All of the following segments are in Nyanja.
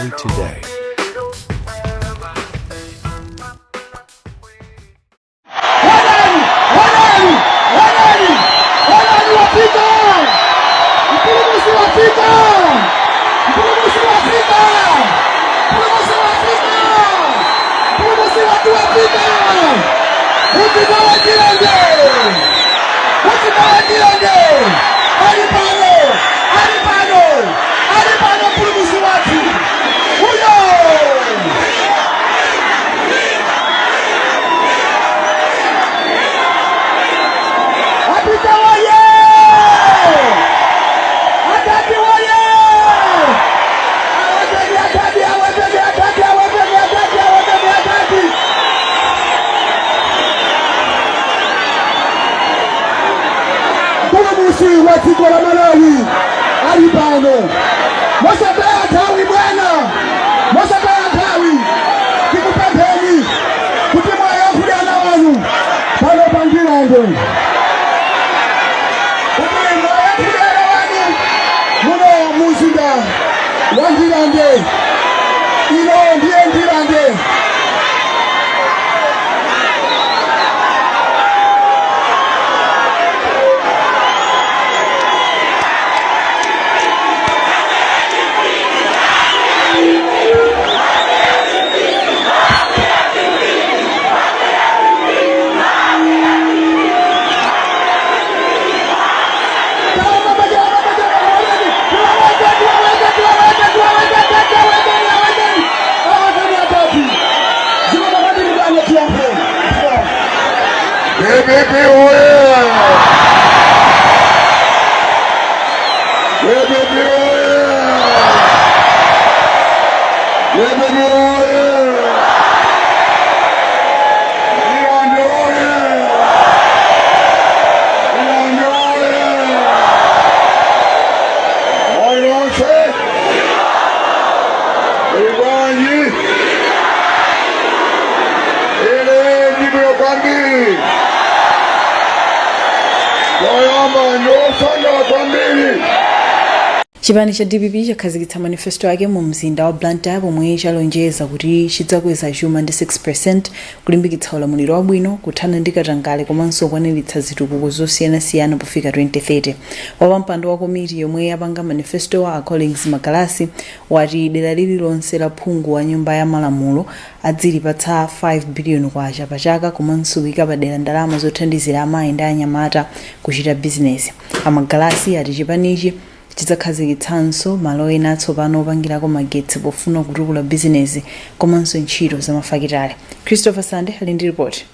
Malawi Today. Onani, onani, onani, onani wafika! Mpulumutsi wafika! Mpulumutsi wafika! Mpulumutsi wafika! Mpulumutsi wathu wafika! Mzinda wa Ndirande! Mzinda wa Ndirande! Ali pano! Ali pano! Ali pano mpulumutsi wathu! Uyo! Apita woye! Adadi woye! Awateni adadi, awateni adadi, awateni adadi, awateni adadi! Mpulumutsi wa dziko la Malawi ali pano. Mosataya nthawi bwana, mosataya nthawi tikupempheni kuti mwayankhule ana wanu pano pa Ndirande, kuti mwayankhule ana wanu muno mumzinda wa Ndirande. Ino ndiye Ndirande. DPP oye! DPP oye! DPP oye! Ndirande oye! Ndirande oye! Alonse! Iwanyi! Ine ndibwino kwambiri. Toyamba ndosangala kwambiri. Chipani cha dpp chakhazikitsa manifesto ake mu mzinda wa Blantyre pomwe chalonjeza kuti chidzakweza chuma ndi 6%, kulimbikitsa ulamuliro wabwino, kuthana ndi katangale komanso kukwaniritsa zitukuko zosiyanasiyana pofika 2030. Wapampando wa komiti yomwe yapanga manifestowa, a Collins Magalasi, wati dera lililonse la phungu wa nyumba ya malamulo adzilipatsa 5 biliyoni kwacha pa chaka komanso kuika padera ndalama zothandizira amayi ndi anyamata kuchita bizinesi. A Magalasi ati chipanichi chidzakhazikitsanso malo ena atsopano opangirako magetsi pofuna kutukula bizinesi komanso ntchito za mafakitale. Christopher Sande ali ndi ripoti.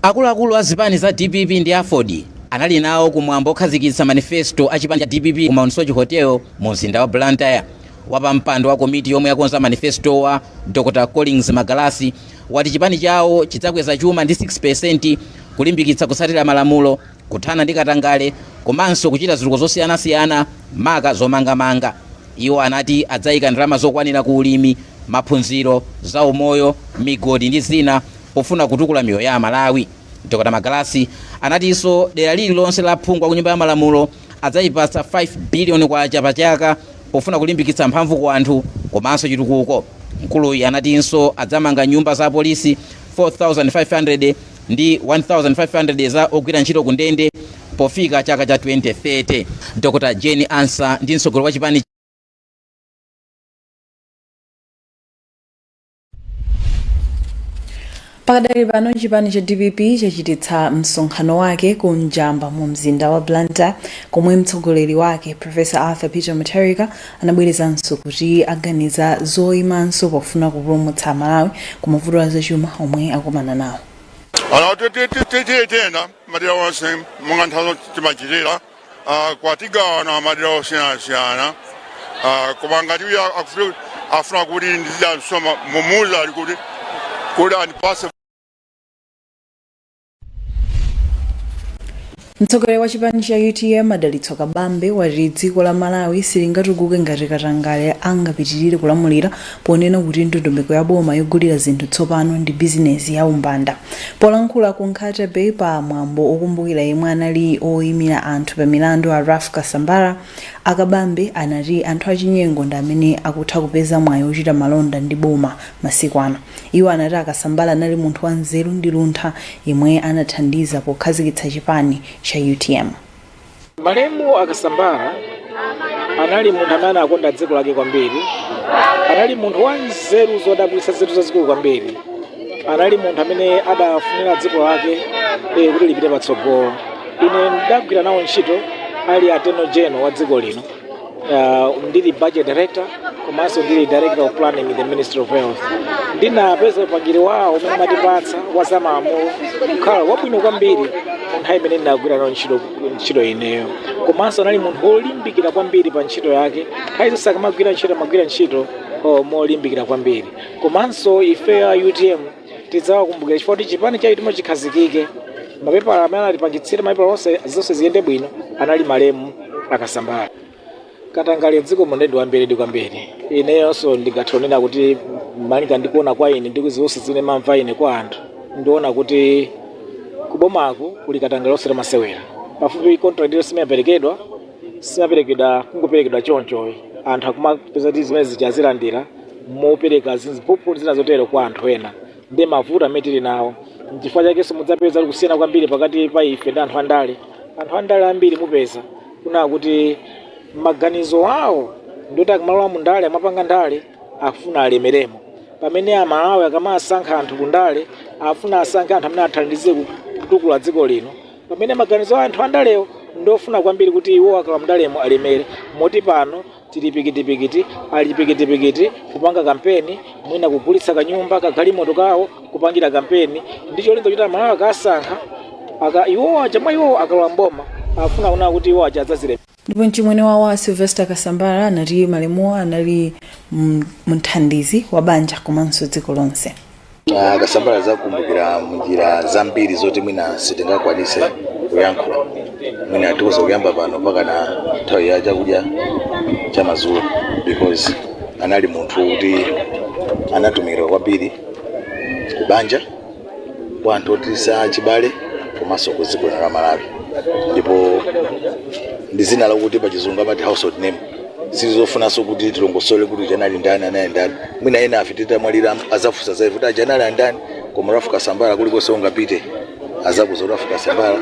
Akuluakulu a zipani za dpp ndi aford anali nawo ku mwambo okhazikitsa manifesto a chipani cha dpp ku Mount Soche Hotel mu mzinda wa Blantyre. Wapampando wa komiti yomwe yakonza manifestowa, Dr Collins Magalasi, wati chipani chawo chidzakweza chuma ndi 6%, kulimbikitsa kutsatira malamulo, kuthana ndi katangale komanso kuchita zitukuko zosiyanasiyana maka zomangamanga. Iwo anati adzaika ndalama zokwanira ku ulimi, maphunziro, zaumoyo, migodi ndi zina pofuna kutukula miyoyo ya Amalawi. Dr Magalasi anatinso dera lililonse la phungu wa ku Nyumba ya Malamulo adzayipatsa 5 biliyoni kwacha pa chaka pofuna kulimbikitsa mphamvu ku anthu komanso chitukuko. Mkuluyi anatinso adzamanga nyumba za apolisi 4,500 ndi 1,500 za ogwira ntchito ku ndende pofika chaka cha 2030. Dr Jane Ansah ndi mtsogoleri wa chipani Pakadali pano chipani cha dpp chachititsa msonkhano wake ku Njamba mu mzinda wa Blantyre komwe mtsogoleri wake Professor Arthur Peter Mutharika anabwerezanso kuti aganiza zoyimanso pofuna kupulumutsa Amalawi ku mavuto azachuma omwe akumana nawo. Ala titiyenda madera onse monga nthawi zonse timachitira, kwatigawana madera osiyanasiyana, koma ngati uyo afuna kuti ndizidya nsomba mumuuza ali kuti andipase. Mtsogoleri wa chipani cha UTM a Dalitso Kabambe wati dziko la Malawi silingatukuke ngati katangale angapitirire kulamulira, ponena kuti ndondomeko ya boma yogulira zinthu tsopano ndi bizinezi ya umbanda. Polankhula ku Nkhata Bay pa mwambo okumbukira yemwe anali oyimira anthu pa milandu a Ralph Kasambara, a Kabambe anati anthu achinyengo ndi amene akutha kupeza mwayi ochita malonda ndi boma masiku ano. Iwo anati a Kasambara anali munthu wa nzeru ndi luntha yemwe anathandiza pokhazikitsa chipani cha utm. Malemu a Kasambara anali munthu amene anakonda dziko lake kwambiri. Anali munthu wa nzeru zodabwitsa, nzeru zazikulu kwambiri. Anali munthu amene adafunira dziko lake kuti lipite patsogolo. Ine ndagwira nawo ntchito ali Attorney General wa dziko lino, ndili budget director komanso ndili director of planning in the Ministry of Health. Ndinapeza upangiri wawo umene amatipatsa wa zamalamulo kukhala wabwino kwambiri mu nthawi imene ndinagwira nawo ntchito ineyo. Komanso anali munthu wolimbikira kwambiri pa ntchito yake. Nthawi zonse akamagwira ntchito, amagwira ntchito molimbikira kwambiri. Komanso ife a UTM tidzawakumbukira chifukwa kuti chipani cha UTM chikhazikike, mapepala amene anatipangitsira mapepala onse, zonse ziyende bwino, anali malemu a Kasambara. Katangale dziko muno ndi wambiri kwambiri. Ineyonso ndingathe kunena kuti malinga ndikuona kwa ine ndi zonse zimene mamva ine kwa anthu, ndiona kuti kubomaku kuli katangale osati masewera. Pafupi contract iliyonse imaperekedwa, simaperekedwa kungoperekedwa choncho. Anthu akumapeza kuti zimene zichazilandira mopereka ziphuphu zina zotero kwa anthu ena. Ndi mavuto amene tili nawo. Nchifukwa chakenso mudzapeza kusiyana kwambiri pakati pa ife ndi anthu andale. Anthu andale ambiri mupeza kuna kuti maganizo awo ndoti akamalowa mu ndale, amapanga ndale akufuna alemeremo, pamene Amalawi akamasankha anthu ku ndale afuna asankhe anthu amene athandize kutukula dziko lino, pamene maganizo a anthu andalewo ndofuna kwambiri kuti iwo akalowa mndalemo alemere. Moti pano tili pikitipikiti, ali pikitipikiti kupanga kampeni, mwina kugulitsa kanyumba, kagalimoto kawo, kupangira kampeni ndi cholinga choti Amalawi akasankha aka iwo aja mwa iwo akalowa mboma afuna kuona kuti iwo aja adzazile. Ndipo mchimwene wawo a Sylvester Kasambara anati malemuwa anali mthandizi wa banja komanso dziko lonse. Kasambara zakumbukira munjira zambiri zoti mwina sitingakwanise kuyankhula. Mwina tikuza kuyamba pano mpaka na nthawi ya chakudya cha madzulo, because anali munthu kuti anatumikira kwambiri kubanja, kwa anthu otisa achibale, komanso ku dziko lino la Malawi. Ndipo ndi zina lakuti pa Chizungu amati household name. Sizofunanso kuti tilongosole kuti uja anali ndani, anali ndani. Mwina ena afe titamwalira azafunsa zaife kuti aja anali andani, koma Ralph Kasambara kulikonse ungapite azakuza kuti Ralph Kasambara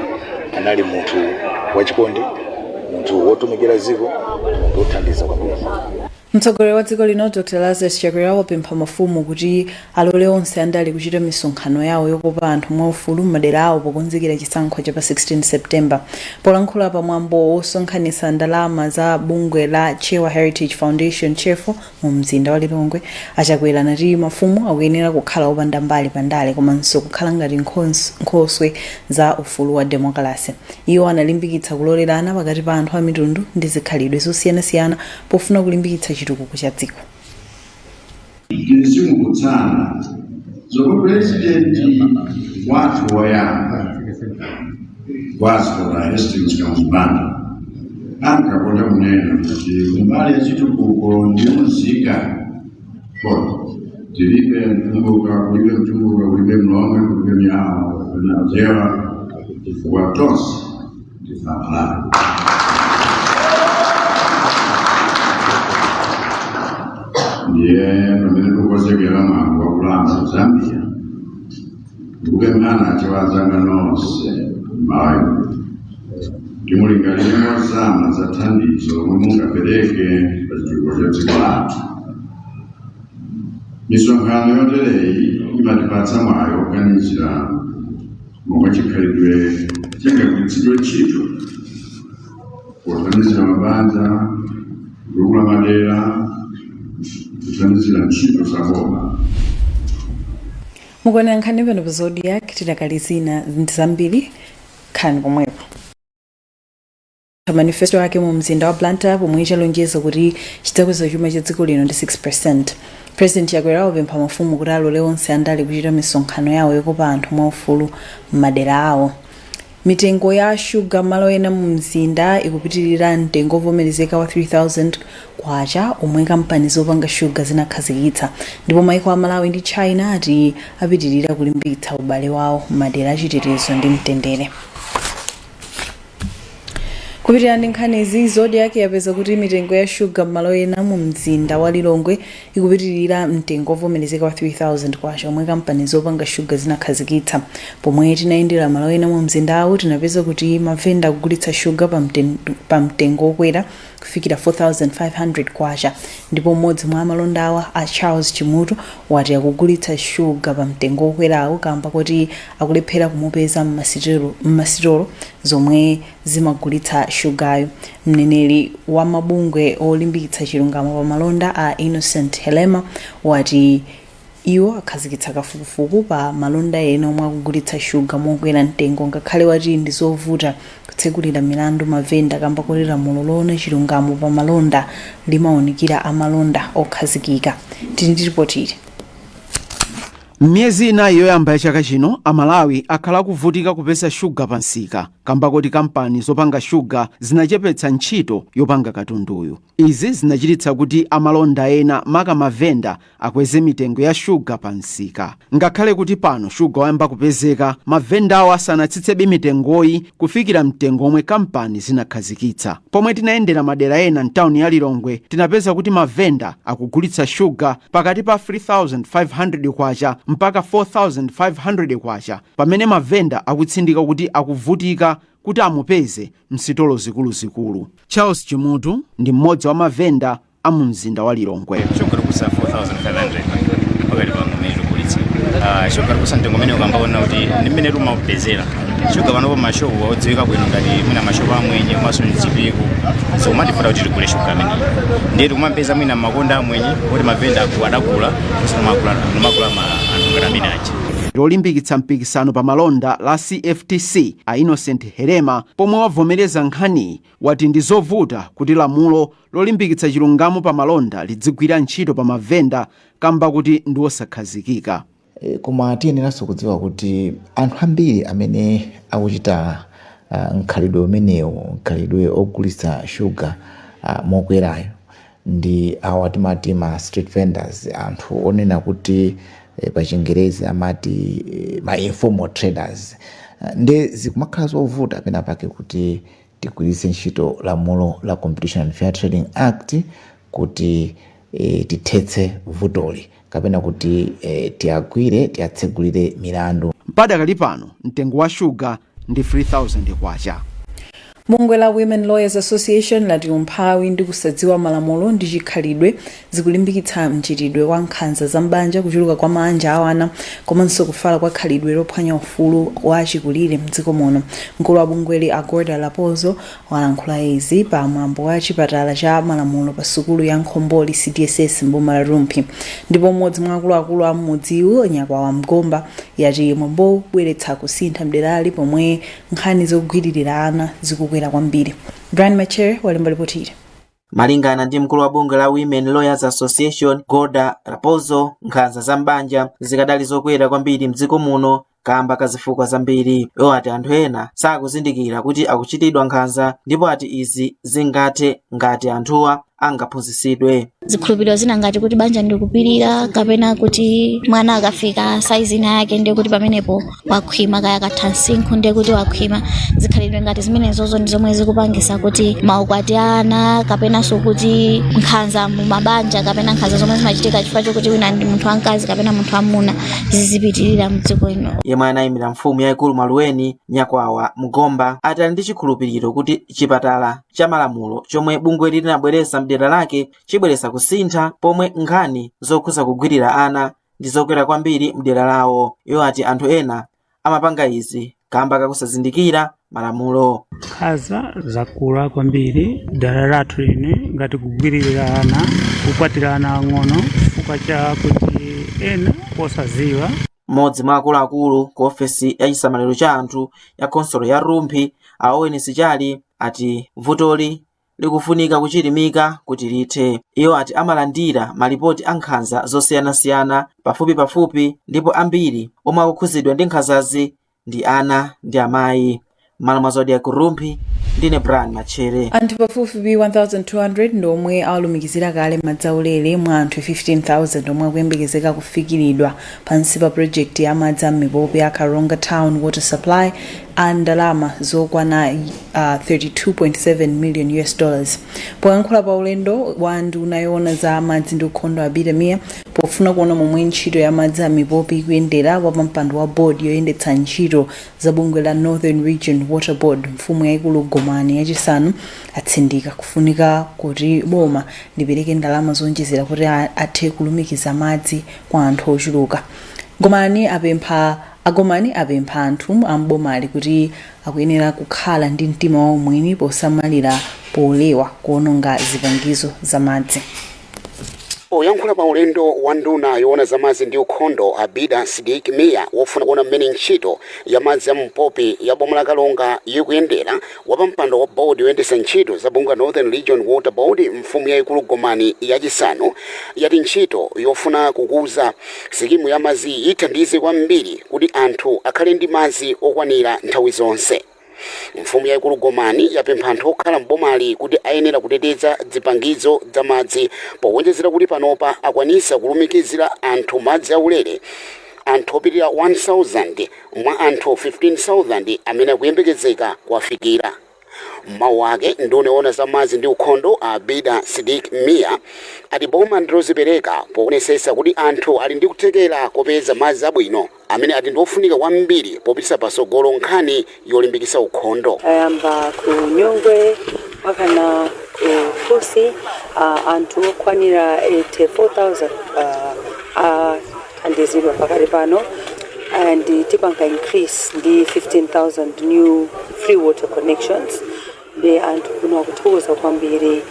anali munthu wachikondi, munthu wotumikira dziko, munthu wothandiza kwambiri. Mtsogoleri wa dziko lino Dr Lazarus Chakwera wapempha mafumu kuti alole onse andale kuchita misonkhano yawo yokopa anthu mwaufulu m'madera awo pokonzekera chisankho cha pa 16 September. Polankhula pa mwambo wosonkhanitsa ndalama za bungwe la Chewa Heritage Foundation, CHEFO, mu mzinda wa Lilongwe, a Chakwera anati mafumu akuyenera kukhala opanda mbali pa ndale komanso kukhala ngati nkhoswe za ufulu wa demokalase. Iwo analimbikitsa kulolerana pakati pa anthu a mitundu ndi zikhalidwe zosiyanasiyana pofuna kulimbikitsa chitukuko cha dziko. Tizikumbutsana zomwe purezidenti wathu woyamba Vasco Hastings Kamuzu Banda ankakonda kunena kuti kumbali ya chitukuko ndi unzika kodi tilibe Mtumbuka, kulibe Mtumbuka, kulibe Mlomwe, kulibe Myao kapena Chewa, chifukwa tonse ndife Amalawi. Ndiye pamene tikukonzekera mwambo wa Kulamba ku Zambia, ndikupemphana Achewa anzanga nonse m'Malawi kuti mulingalire mozama za thandizo lomwe mungapereke pa chitukuko cha dziko lathu. Misonkhano yotereyi imatipatsa mwayi woganizira momwe chikhalidwe chingagwiritsidwe ntchito pothandizira mabanja, kutukula madera, kuthandizira ntchito za boma. Mukuonera nkhani pano pa Zodiak. Tidakali zina ndi zambiri, khalani pomwepo. Manifesto ake mu mzinda wa Blantyre pomwe chalonjeza kuti chidzakweza chuma cha dziko lino ndi 6%. President Chakwera wapempha mafumu kuti alole onse andale kuchita misonkhano yawo yokopa anthu mwaufulu m'madera awo. Mitengo ya shuga malo ena mu mzinda ikupitirira mtengo ovomerezeka wa 3000 kwacha omwe kampani zopanga shuga zinakhazikitsa. Ndipo maiko a Malawi ndi China ati apitirira kulimbikitsa ubale wawo m'madera achitetezo ndi mtendere. Kupitirira ndi nkhanizi, Zodiak yapeza kuti mitengo ya shuga m'malo ena mu mzinda wa Lilongwe ikupitirira mtengo ovomerezeka wa 3000 kwacha omwe kampani zopanga shuga zinakhazikitsa. Pomwe tinayendera malo ena mu mzindawu, tinapeza kuti mavenda akugulitsa shuga pa mtengo wokwera kufikira 4500 kwacha. Ndipo mmodzi mwa amalondawa, a Charles Chimutu, wati akugulitsa shuga pa mtengo wokwerawo kamba kuti akulephera kumupeza m'masitolo zomwe zimagulitsa shugayo. Mneneri wa mabungwe olimbikitsa chilungamo pa malonda, a Innocent Helema, wati iwo akhazikitsa kafukufuku pa malonda ena omwe akugulitsa shuga mokwera mtengo, ngakhale wati ndi zovuta kutsekulira milandu mavenda kamba kuti lamulo loona chilungamo pa malonda limawunikira amalonda okhazikika. Tili ndi ripoti. M'miyezi 4 yoyamba ya chaka chino, Amalawi akhala akuvutika kupeza shuga pa msika kamba kuti kampani zopanga shuga zinachepetsa ntchito yopanga katunduyu. Izi zinachititsa kuti amalonda ena, maka mavenda, akweze mitengo ya shuga pa msika. Ngakhale kuti pano shuga wayamba kupezeka, mavendawo asanatsitsebe mitengoyi kufikira mtengo omwe kampani zinakhazikitsa. Pomwe tinayendera madera ena mtawuni ya Lilongwe, tinapeza kuti mavenda akugulitsa shuga pakati pa 3500 kwacha mpaka 4500 kwacha, pamene mavenda akutsindika kuti akuvutika kuti amupeze msitolo zikuluzikulu. Charles Chimutu ndi mmodzi wa mavenda a mu mzinda wa Lilongwe. Shuga tikusa 4500 pakati pano mmene tikugulitsa. Shuga tikusa mtengo umene ukambaona kuti ndi mmene timapezera shuga panopo. Mashopu odziwika bwino ngati mwina mashopu amwenye komanso mchipiku, so umatifuna kuti tigule shuga ameneyi, ndiye tikumapeza mwina makonda amwenye kuti mavenda adagula, kumagula anthu ngati amene aja. Lolimbikitsa mpikisano pa malonda la CFTC, a Innocent Herema, pomwe wavomereza nkhaniyi, wati ndi zovuta kuti lamulo lolimbikitsa chilungamo pa malonda lidzigwira ntchito pa mavenda kamba kuti ndi osakhazikika. Koma tiyeneranso kudziwa kuti anthu ambiri amene akuchita mkhalidwe umenewu, mkhalidwe ogulitsa shuga mokwerayo, ndi awa timati ma street vendors, anthu onena kuti pa Chingerezi amati ma informal traders. Nde zikumakhala zovuta pena pake kuti tigwiritse ntchito lamulo la Competition and Fair Trading Act kuti tithetse vutoli kapena kuti tiyagwire, tiyatsegulire milandu. Padakali pano mtengo wa shuga ndi 3000 kwacha. Bungwe la Women Lawyers Association lati umphawi ndi kusadziwa malamulo ndi chikhalidwe zikulimbikitsa mchitidwe wa nkhanza za m'banja, kuchuluka kwa mabanja a ana komanso kufala kwa khalidwe lophwanya ufulu wa achikulire mdziko muno. Mkulu wa bungweli, a Gorda Lapozo, walankhula izi pa mwambo wa chipatala cha malamulo pa sukulu ya Nkhomboli CDSS mboma la Rumphi. Ndipo mmodzi mwa akuluakulu a m'mudziwu, Nyakwawa Mgomba, yati mwambowu ubweretsa kusintha mderali pomwe nkhani zogwiririra ana zikukwera kwambiri. Brian Machere walemba ripoti ili. Malingana ndi mkulu wa bungwe la Women Lawyers Association, Gorda Rapozo, nkhanza za m'banja zikadali zokwera kwambiri mdziko muno kamba kazifukwa zambiri. Iwo ati anthu ena sakuzindikira kuti akuchitidwa nkhanza, ndipo ati izi zingathe ngati anthuwa angaphunzitsidwe. Zikhulupiriro zina ngati kuti banja ndikupirira, kapena kuti mwana akafika saizi ina yake ndiye kuti pamenepo wakhwima, kaya akatha msinkhu ndiye kuti wakhwima. Zikhalidwe ngati zimenezozo ndi zomwe zikupangisa kuti maukwati a ana kapenanso kuti nkhanza mumabanja kapena nkhanza zomwe zimachitika chifukwa chokuti wina ndi munthu wamkazi kapena munthu wamuna zizipitirira mdziko ino. Yemwe anayimira mfumu yayikulu Maluweni, Nyakwawa Mgomba, ati ali ndi chikhulupiriro kuti chipatala cha malamulo chomwe bungweli linabweretsa mdera lake chibweretsa kusintha pomwe nkhani zokhuza kugwirira ana ndi zokwera kwambiri mdera lawo. Iwo ati anthu ena amapanga izi kamba kakusazindikira malamulo. Nkhanza zakula kwambiri dera lathu line, ngati kugwiririra ana, kukwatira ana ang'ono chifukwa cha kuti ena posaziwa. Mmodzi mwa akuluakulu ku ofesi ya chisamaliro cha anthu ya khonsolo ya Rumphi, a Owen Sichali, ati vutoli likufunika kuchilimika kuti lithe. Iwo ati amalandira malipoti a nkhanza zosiyanasiyana pafupipafupi, ndipo ambiri omwe akukhuzidwa ndi nkhanzazi ndi ana ndi amayi. M'malo mwa Zodiak Rumphi, ndine Brian Machere. Anthu pafupifupi 1200 ndi omwe awalumikizira kale madzi aulere mwa anthu 15,000 omwe akuyembekezeka kufikiridwa pansi pa project ya madzi a m'mipope ya Karonga Town Water Supply a ndalama zokwana 32.7 million US dollars. Poyankhula pa ulendo wa nduna yoona za madzi ndi ukhondo Abida Mia pofuna kuona momwe ntchito ya madzi a mipopi ikuyendera, wapampando wa board yoyendetsa ntchito za bungwe la Northern Region Water Board mfumu yaikulu Gomani yachisanu atsindika kufunika kuti boma lipereke ndalama zowonjezera kuti athe kulumikiza madzi kwa anthu ochuluka. Gomani apempha A Gomani apempha anthu a m'bomali kuti akuyenera kukhala ndi mtima waumwini posamalira polewa kuononga zipangizo za madzi. Poyankhula pa ulendo wa nduna yoona za madzi ndi ukhondo Abida Sidik Mia wofuna kuona mmene ntchito ya madzi a mpopi ya boma la Karonga ikuyendera, wapampando wa board yoyendetsa ntchito za bungwe Northern Region Water Board mfumu yaikulu Gomani yachisanu yati ntchito yofuna kukuza Sikimu ya madzi ithandize kwambiri kuti anthu akhale ndi madzi okwanira nthawi zonse. Mfumu yaikulu Gomani yapempha anthu okhala m'bomali kuti ayenera kuteteza zipangizo za madzi powonjezera kuti panopa akwanisa kulumikizira anthu madzi aulere anthu opitirira 1000 mwa anthu 15,000 amene akuyembekezeka kuwafikira. M'mawu ake, nduna yoona za madzi ndi ukhondo a Abida Sidik Mia ati boma ndilozipereka poonetsetsa kuti anthu ali ndi kuthekera kopeza madzi abwino amene ati ndiofunika kwambiri popititsa patsogolo nkhani yolimbikitsa ukhondo. Tayamba ku Nyungwe mpakana ku Fusi, anthu okwanira 84,000 athandizidwa pakali pano and tipanga increase ndi 15,000 new free water connections. Ndi anthu kuno akuthokoza kwambiri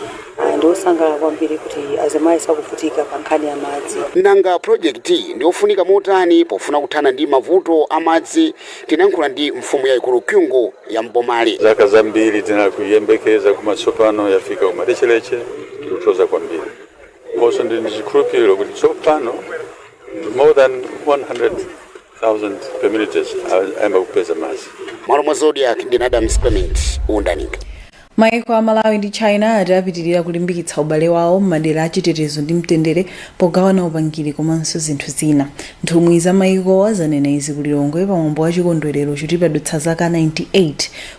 ndi osangalala kwambiri kuti azimayi sakuvutika pa nkhani ya madzi. Nanga projekitiyi ndiyofunika motani pofuna kuthana ndi mavuto a madzi? Tinayankhula ndi mfumu yaikulu Kyungu ya m'bomali. Zaka zambiri tinakuyembekeza koma tsopano yafika kumalechereche, tikuthokoza kwambiri. Komanso ndili ndi chikhulupiriro kuti tsopano more than 100,000 communities ayamba kupeza madzi. M'malo mwa Zodiak, ndine Adams Clement Undanika. Maiko a Malawi ndi China ati apitilira kulimbikitsa ubale wawo m'madera a chitetezo ndi mtendere pogawana upangiri komanso zinthu zina. Nthumwi za maikowa zanena izi ku Lilongwe pa mwambo wa chikondwerero choti padutsa zaka 98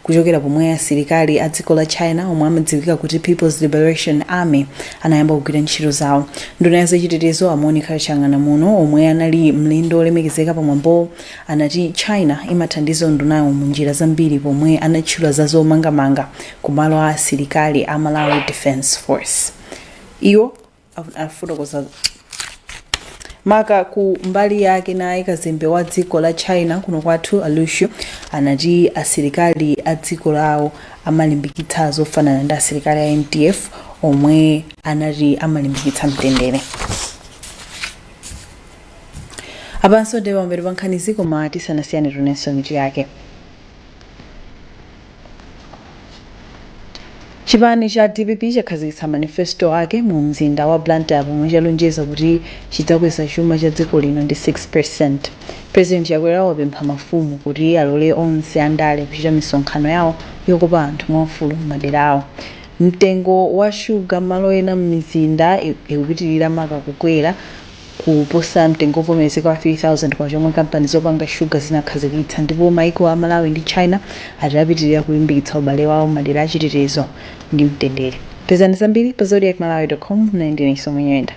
kuchokera pomwe asilikali a dziko la China omwe amadziwika kuti People's Liberation Army anayamba kugwira ntchito zawo. Nduna ya zachitetezo a Monica Chang'anamuno omwe anali mlendo olemekezeka pa mwambowo anati China imathandiza undunawo mu njira zambiri pomwe anatchula za zomangamanga ku malo a asilikali a Malawi Defence Force. Iwo afotokoza maka ku mbali yake. Naye kazembe wa dziko la China kuno kwathu a Lu Xu anati asilikali a dziko lawo amalimbikitsa zofanana ndi asilikali a MDF omwe anati amalimbikitsa mtendere. Apanso ndiye pamapeto pa nkhanizi, koma tisanasiyane tionenso mitu yake. Chipani cha dpp chakhazikitsa manifesto ake mu mzinda wa Blantyre pomwe chalonjeza kuti chidzakweza chuma cha dziko lino ndi 6%. President Chakwera wapempha mafumu kuti alole onse andale kuchita misonkhano yawo yokopa anthu mwaufulu m'madera awo. Mtengo wa shuga m'malo ena m'mizinda ikupitilira maka kukwera kuposa mtengo wovomerezeka wa K3000 omwe kampani zopanga shuga zinakhazikitsa. Ndipo maiko a Malawi ndi China ati apitilira kulimbikitsa ubale wawo m'madera a chitetezo ndi mtendere. Pezani zambiri pa zodiakmalawi.com. Mnali ndine Chisomo Nyirenda.